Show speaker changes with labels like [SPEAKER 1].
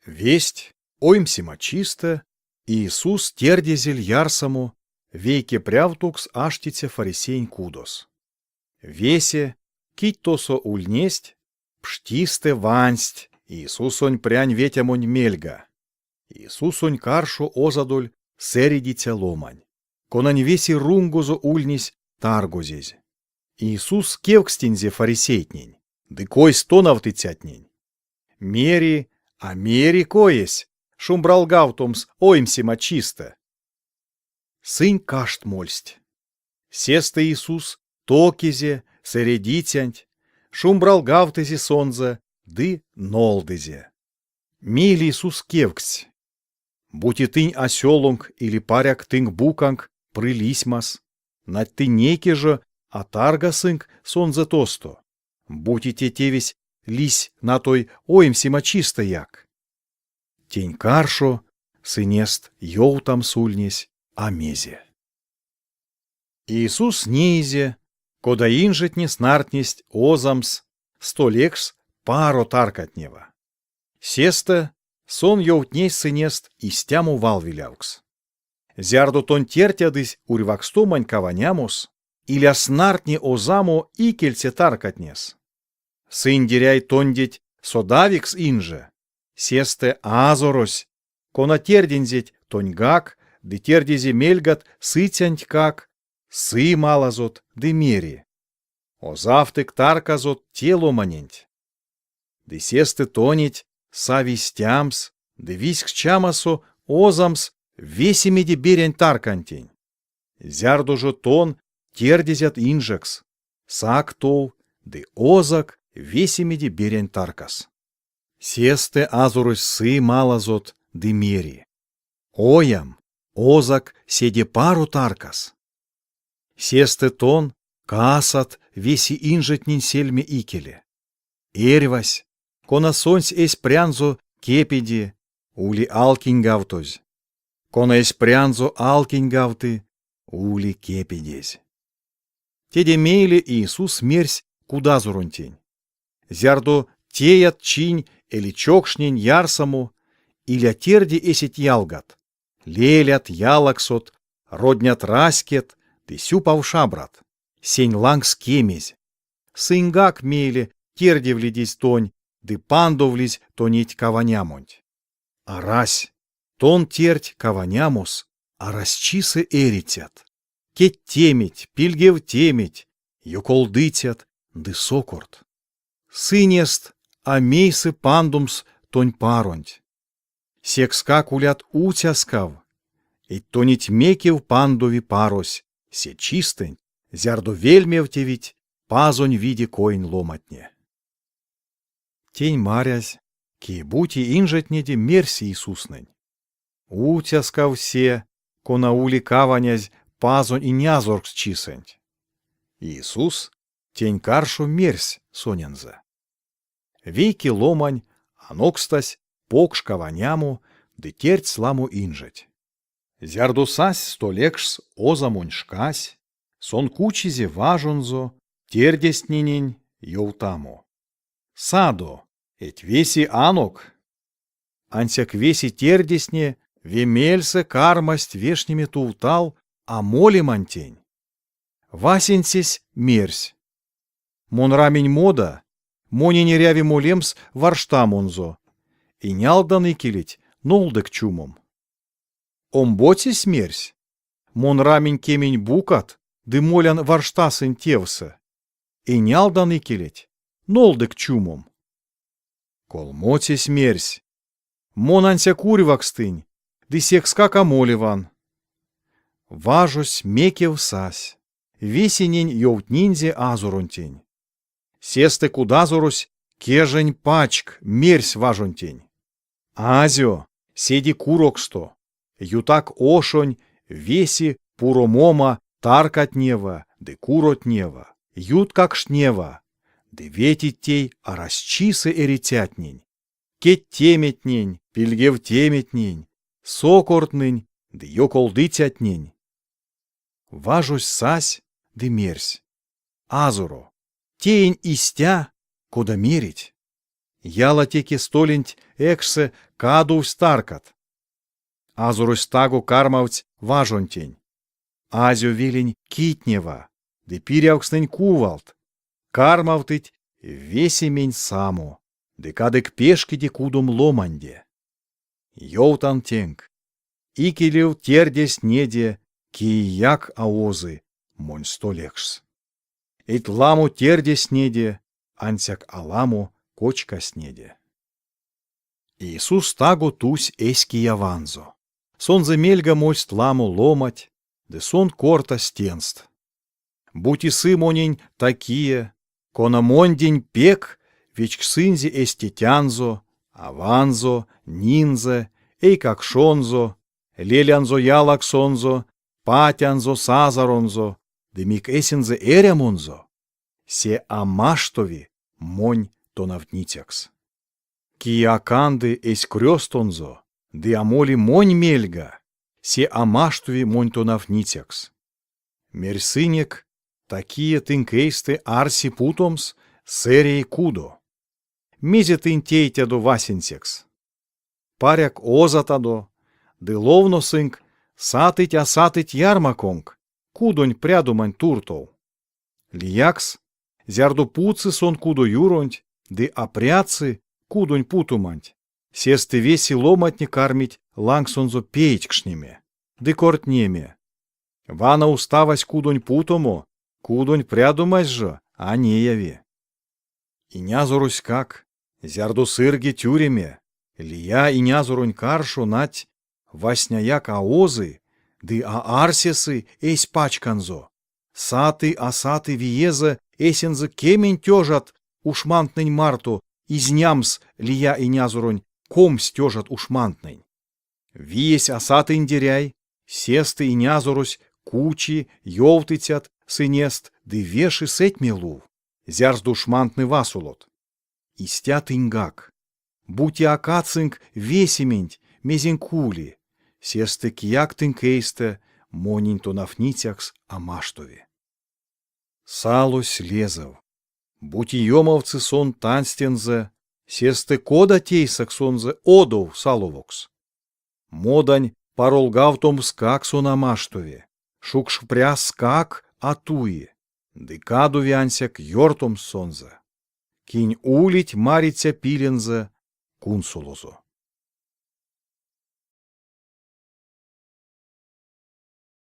[SPEAKER 1] Весть, оймсема чистэ, Иисус тердезель ярсамо вейке прявтокс аштиця фарисеень кудос. Весе, кить тосо ульнесть, пштистэ вансть Иисусонь прянь ветямонь мельга. Иисусонь каршо озадоль сэредиця ломань, конань весе рунгозо ульнесь таргозезь. Иисус кевкстинзе фарисейтнень ды койс тонавтыцятнень: Мери, а мери коесь шумбралгавтомс оймсема чистэ. Сынь кашт мольсть. Сестэ Иисус токизе сэредицянть, шумбралгавтызе сонзэ ды нолдызе. Мейле Иисус кевкстсь: Бути тынь осёлонк или паряк тынк буканк пры лисьмас, нать тынь нейке жо а таргасынк сонзэ тосто, бути те тевесь лиссь натой оймсема чистэяк. Тень каршо сынест ёвтамс ульнесь а мезе. Иисус неизе, кода инжетне снартнесть озамс стольэкшс паро таркатнева. Сестэ сон ёвтнесь сынест истямо валвелявкс. Зярдо тонь тертядызь урьвакстомань каванямос, иля снартне озамо икельце таркатнес. Сынь деряй тондеть содавикс инже, сестэ азорось, кона тердинзеть тоньгак ды тердизе мельгат сыцянтькак, сы малазот ды мери: Озавтык тарказот те ломаненть. Ды сестэ тонеть сави стямс ды визьксчамасо озамс весемеде берянь таркантень. Зярдо жо тон тердезят инжекс, сак тов ды озак весемеде берянь таркас. Сестэ азорось сы малазот ды мери: Оям, озак седе паро таркас. Сестэ тон касат весе инжетнень сельме икеле. Эрьвась, кона сонсь эсь прянзо кепеди, ули алкиньгавтозь. Кона эсь прянзо алкиньгавты, ули кепедезь. Теде мейле Иисус мерсь кудазоронтень: Зярдо теят чинь эли чокшнень ярсамо, иля терде эсеть ялгат, лелят, ялаксот, роднят-раськет ды сюпав шабрат, сень лангс кемезь. Сыньгак мейле тердевлидизь тонь ды пандовлизь тонеть каванямонть. Арась, тон тердть каванямос арасьчисэ эрицят, кедтеметь, пильгевтеметь, ёколдыцят ды сокорт. Сынест а мейсэ пандомс тонь паронть. Секскак улят уцяскав, эдь тонеть мекев пандови парось се чистэнть, зярдо вельмевтевить Пазонь виде коень ломантне. Тень марязь, кие-бути инжетнеде мерсь Иисуснэнь: Уцяскав се, кона ули каванязь Пазонь Инязорксчисэнть. Иисус тень каршо мерсь сонензэ: Вейке ломань анокстась покш каванямо ды тердсь ламо инжеть. Зярдо сась стольэкшс озамонь шкась, сон кучизе важонзо тердезтненень ёвтамо: Садо, эдь весе анок! Ансяк весе тердезтне ве мельсэ кармасть вешнеме тувтал а молемантень. Васенцесь мерсь: Мон раминь мода, монень эряви молемс варштамонзо. Энялдан икелеть, нолдык чумом. Омбоцесь мерсь: Мон раминь кемень букат ды молян варштасынь тевсэ. Энялдан икелеть, нолдык чумом. Колмоцесь мерсь: Мон ансяк урьвакстынь, ды секскак а молеван. Важось мекев сась, весенень ёвтнинзе азоронтень. Сестэ кудазорось кежень пачк мерсь важонтень: Азё, седе куроксто, ютак ошонь весе пуромома таркатнева ды куротнева, юткакштнева, ды ветить тей арасьчисэ эрицятнень, кедтеметнень, пильгевтеметнень, сокортнэнь ды ёколдыцятнень. Важось сась ды мерсь: Азоро, теинь истя, кода мерить. Ялатеке столенть экшсэ кадовсть таркат. Азорось таго кармавтсь важонтень: Азё велень китнева ды пирявкстнэнь кувалт, кармавтыть весемень само, ды кадык пешкеди кудом ломанде. Ёвтан тенк, икелев тердезтнеде кияк а озы монь столь экшс. Эдь ламо тердезтнеде, ансяк аламо кочказтнеде. Иисус таго тусь эсь кияванзо. Сонзэ мельга мольсть ламо ломанть, ды сон кортась тенст: Бути сы монень та-кие, кона мондень пек вечксынзе эсь тетянзо, аванзо, нинзэ, эйкакшонзо, лелянзо-ялаксонзо, патянзо-сазоронзо ды мик эсензэ эрямонзо, се а маштови монь тонавтницякс. Кие а канды эсь крёстонзо ды а моли монь мельга, се а маштови монь тонавтницякс. Мерьсынек, та-кие тынк эйстэ арси путомс сэрей кудо. Мезе тынь тейтядо васенцекс? Паряк озатадо ды ловносынк сатыть а сатыть ярмаконк кудонь прядоманть туртов. Лиякс, зярдо путсы сон кудо юронть ды а прядсы кудонь путоманть, сестэ весе ломантне кармить лангсонзо пеедькшнеме ды кортнеме. Вана уставась кудонь путомо, кудонь прядомась жо а неяви. Инязороськак, зярдо сырги тюреме, лия инязоронь каршо, нать, васняяк а озы ды а арсесы эсь пачканзо, саты а саты виезэ эсензэ кемень тёжат ушмантнэнь марто изнямс лия инязоронь 20 тёжат ушмантнэнь. Виесь а сатындеряй, сестэ инязорось кучи ёвтыцят сынест ды веши сэтьме лув, зярс душмантнэ васолот. Истя тыньгак. Бути а кадсынк весементь, мезенк ули, сестэ кияк тынк эйстэ монень тонавтницякс а маштови. Салось лезэв. Бути ёмавтсы сон танстензэ, сестэ кода тейсак сонзэ одов саловокс? Модань паролгавтомскак сон а маштови, шукшпряскак а туи, ды кадови ансяк ёртомс сонзэ. Кинь улить мариця пилензэ, кунсолозо.